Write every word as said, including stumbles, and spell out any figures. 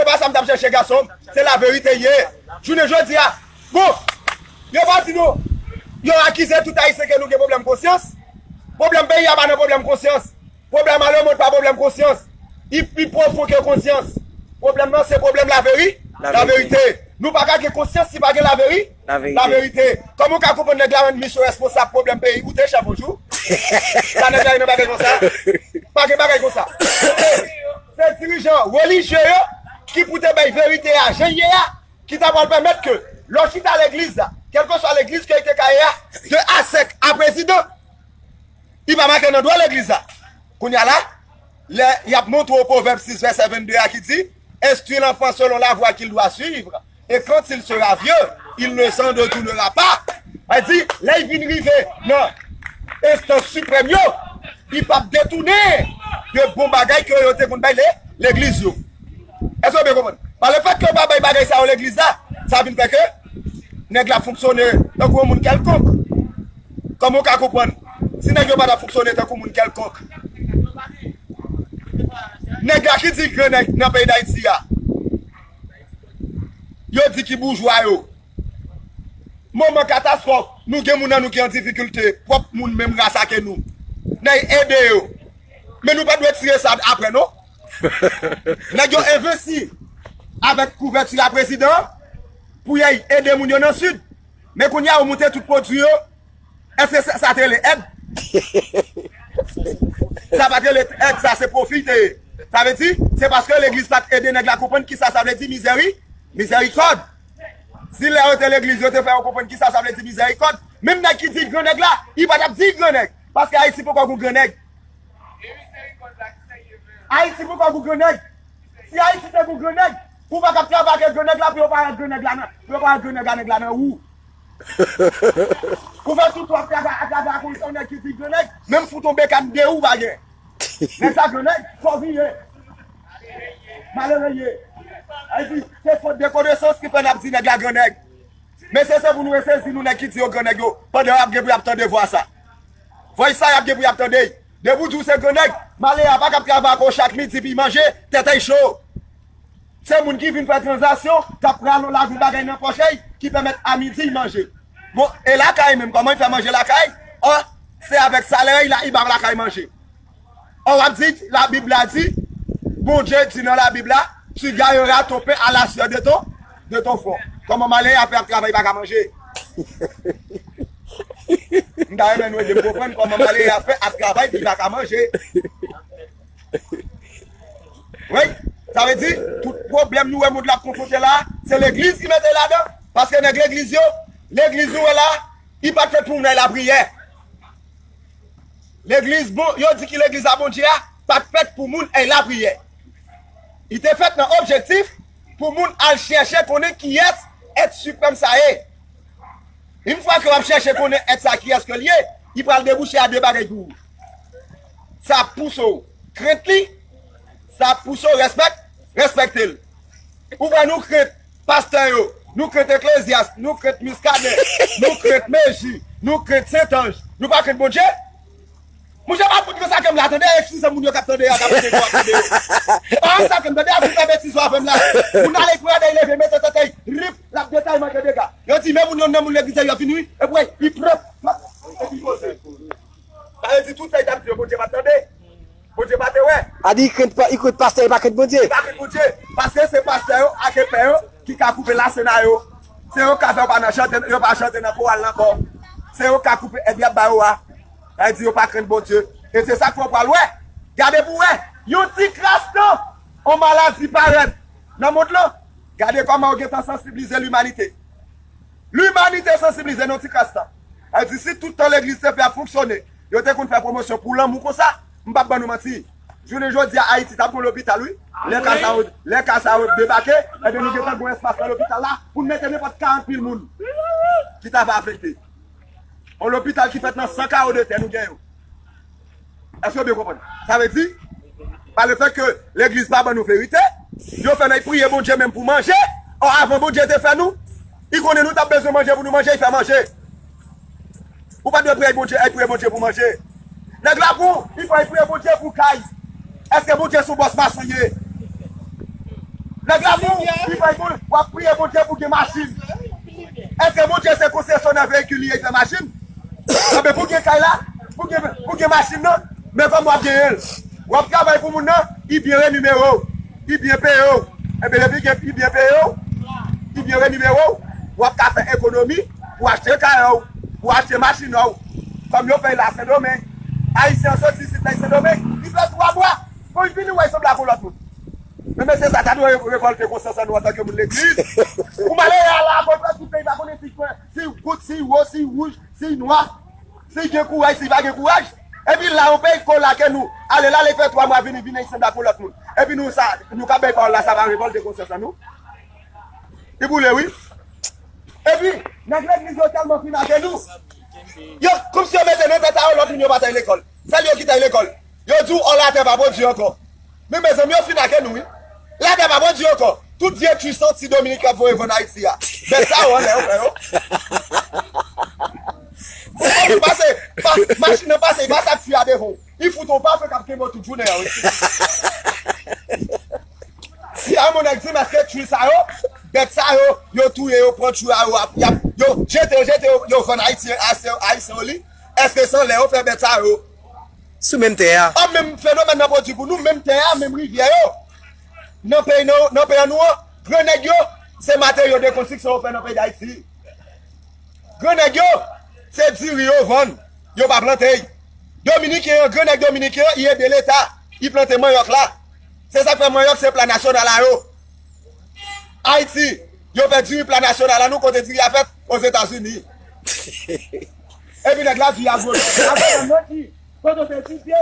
pa sa m t ap chèche, gason m. Se laverite l ye. Jounen jodi a, bon, yo pa di nou, yo akize tout Ayisyen ke nou gen pwoblèm konsyans. Pwoblèm peyi a pa nan pwoblèm konsyans. Pwoblèm a lemonn pa pwoblèm konsyans. Li pi pwofon ke konsyans. Pwoblèm nan se pwoblèm laveri-, laverite. Nou pa ka gen konsyans si pa gen laveri-, laverite. Kòman w ka konprann nèg la rann misyon responsab pwoblèm peyi? Ou te chèf yon jou? Sa nèg la ye nan bagay konsa? Pa gen bagay konsa. Se dirijan relijye yo ki pou te bay verite a jan l ye a, ki ta pral pèmèt ke lè w chita legliz la, kèlkeswa legliz ke li te ka ye a, de a senk a prezidan, li pa make nan dwa legliz la. Kounye a la, lè y ap montre w Pwovèb sis vèsè vennde a ki di, Instruis l'enfant selon la voie qu'il doit suivre, et quand il sera vieux, il ne s'en détournera pas. Sa di, lè y vin rive nan enstans siprèm yo, li p ap detounen de bon bagay ke yo te konn bay le-, legliz yo. Èske w byen konprann? Pa lefèt ke yo pa bay bagay sa yo legliz la, sa vin fè ke nèg la fonksyone tankou yon moun kèlkonk. Kòman w ka konprann? Si nèg yo pa t ap fonksyone tankou moun kèlkonk, nèg la ki di grann nèg nan peyi Dayiti a, yo di ki boujwa yo. Moman katastwòf, nou gen moun nan nou ki an difikilte, pwòp moun menm ras ake nou. N a ede yo. Men nou pa dwe tire sa apre, non. Nèg yo envesti avèk kouvèti a prezidan an pou y al ede moun yo nan Sid. Men kounye a, yo moute tout pwodui yo. Èske sa, sa te rele èd? Sa pa t rele èd, sa se pwofi te ye. Sa vle di, se paske legliz pa t ede nèg la konprann kisa sa vle di mizèri-, mizèrikòd. Si lè yo te legliz, yo te fè yo konprann kisa sa vle di mizèrikòd, menm nèg ki di l grannèg la, li pa t ap di l grannèg. Paske Ayiti poko gon grannèg. Ayiti poko gon grannèg. Si Ayiti te gon grannèg, ou pa t ap travay ak grannèg la pou yo pa wè grannèg la nan, pou yo pa wè grannèg a nèg la nan ou. Ou fè tout w ap travay, ap travay ak yon nèg ki di grannèg, menm fout yon bekàn de ou pa gen. Nèg sa grannèg, fò vire. Malere ye. Sa vle di, se fot de konesans ki fè n ap di nèg la grannèg. Mesye, se pou nou resezi nou nèg ki di yo grannèg yo, pandan y ap gen pou y ap tande vwa sa. Vwa sa y ap gen pou y ap tande. Depi w di w se grannèg, malere a pa k ap travay ak ou chak midi pou y manje, tèt a y cho. Se moun ki vin fè tranzaksyon, k ap rale yon lavi bagay nan pòch li, ki pèmèt a midi y manje. Bon, e lakay menm, kòman y fè manje lakay? Ò, se avèk salè y la, y ba lakay manje. Ò, w ap di, Labib la di, Bondye di nan Labib la, tu gagneras ton pain à la sueur de ton, de ton front. Kòman malere a fè ap travay, pa ka manje? M ta renmen nou ede m konprann kòman malere a fè ap travay, li pa ka manje. Wi, sa vle di, tout pwoblèm nou wè mond la ap konfwonte la, se legliz ki mete ladan. Paske nèg legliz yo, legliz nou wè la, li pa t fèt pou moun al lapriyè. Legliz, bon, yo di ki legliz a Bondye a pa t fèt pou moun al lapriyè. Li te fèt nan objektif pou moun al chèche konnen kiyès èt siprèm sa ye. Yon fwa ke w ap chèche konnen èt sa kiyès ke l ye, li pral debouche a de bagay pou ou. Sa ap pouse w krent li, sa ap pouse w respèk-, respekte l. Ou wè nou krent pastè yo, nou krent Eklezyas, nou krent Miskaden, nou krent Meji, nou krent Sentanj. Nou pa krent Bondye? Monchè, pa fout gen sa ke m la, tande, eskize moun yo k ap tande a, k ap tande yo, ap tande yo. E pa sa ke m tande a, fout fè betiz yo avè m la. Moun ale pran dèy leve, mete tèt li, rip, l ap detay mande dega. Yo di, men moun yo nan moun legliz yo vini, wi. Epi, li pran, epi poze. Sa vle di tout sa li t ap di yo, Bondye pa t tande. Bondye pa te wè. A di, li krent pa-, li krent pastè, li pa krent Bondye. Li pa krent Bondye. Paske se pastè yo ak epè yo ki ka koupe lasena yo. Se yo k ka fè yo pa nan chante, yo pa chante nan koral la ankò. Se yo k ka koupe èd y ap ba yo a. Sa vle di yo pa krent Bondye. E se sa k fè w pral wè. Gade pou w wè. Yon ti kras tan, yon maladi parèt nan mond lan. Gade kòman yo gentan sansiblize limanite. Limanite sansiblize nan ti kras sa. Sa vle di si tout tan legliz te fè ap fonksyone, yo te konn fè pwomosyon pou lanmou konsa, m p ap ban nou manti. Jounen jodi a, Ayiti t ap gon lopital, wi. Lè ka sa yo, lè ka sa yo debake, ebyen nou gentan gon espas nan lopital la pou n mete nenpòt karant mil moun ki ta va afekte. Yon lopital ki fèt nan san kawo de tè nou gen yo. Èske w byen konprann? Sa vle di, pa lefèt ke legliz pa ban nou verite, yo fè n al priye Bondye menm pou manje. Ò, avan Bondye te fè nou, li konnen nou t ap bezwen manje pou nou manje, li fè manje. Ou pa dwe priye Bondye, al priye Bondye pou manje. Nèg la pou, li fè al priye Bondye pou kay. Èske Bondye se yon bòs mason ye? Nèg la pou li fè pou w ap priye Bondye pou gen machin. Èske Bondye se konsesyonè veyikil li ye, fè machin? Anben pou gen kay la, pou gen, pou gen machin nan, men kòman w ap genyen l? W ap travay pou moun nan, li byen renimere w, li byen peye w. Enben depi gen, li byen peye w, li byen renimere w, w ap ka fè ekonomi pou achte kay ou, pou achte machin ou. Kòm yo fè l la Sendomeng. Ayisyen an soti isit la Sendomeng, li fè twa mwa. Bon, li vini wè sanble ak yon lòt moun. Men mesye sa ta dwe revòlte konsyans an nou antanke moun legliz. Ou malere a la, akontrè tout peyi pa konnen si kwen, si gout, si wo, si wouj, si nwa, si gen kouraj, si pa gen kouraj. Epi la yon peyi ko lake nou. Ale la, li fè twa mwa vini, vini ansanm ak yon lòt moun. Epi nou sa, nou ka bay pawòl la, sa pa revòlte konsyans an nou. Li boule wi. Epi, nèg legliz yo tèlman fin ake nou. Yo, kòmsi yo mete nan tèt a yo lòt moun yo pa t al lekòl. Sèl yo ki t al lekòl. Yo di w, ò, latè pa pwodui ankò. Men mezanmi, yo fin ake nou wi. Latè pa pwodui ankò. Tout vye twi santi Dominik ap voye vann Ayiti a. Bèt sa yo anlè yo frè yo. Ou konprann pase, pa, machin nan pase, li pa sa twi a devan w. Li fout yon pafe k ap kenbe w tout jounen an wi. Si a yon nèg di m èske twi sa yo, bèt sa yo, yo touye yo, pran twi a yo, ap, y ap, yo jete yo, jete yo, yo vann Ayiti, Ayisyen, Ayisyen yo li, èske se anlè yo fè bèt sa yo? Sou menm tè a. An menm fenomèn nan pwodui pou nou, menm tè a, menm rivyè yo. Nan peyi, nan, nan peyi an nou an, gran nèg yo, se materyo de konstriksyon yo fè nan peyi Dayiti. Gran nèg yo, se diri yo vann, yo pa plante y. Dominiken an, gran nèg dominiken an, li ede leta, li plante manyòk la. Se sa k fè manyòk se pla nasyonal a yo. Ayiti, yo fè diri pla nasyonal a nou kote diri a fèt Ozetazini. Epi nèg la di agwonòm. Agwonòm nan ki? Kote w te etidye?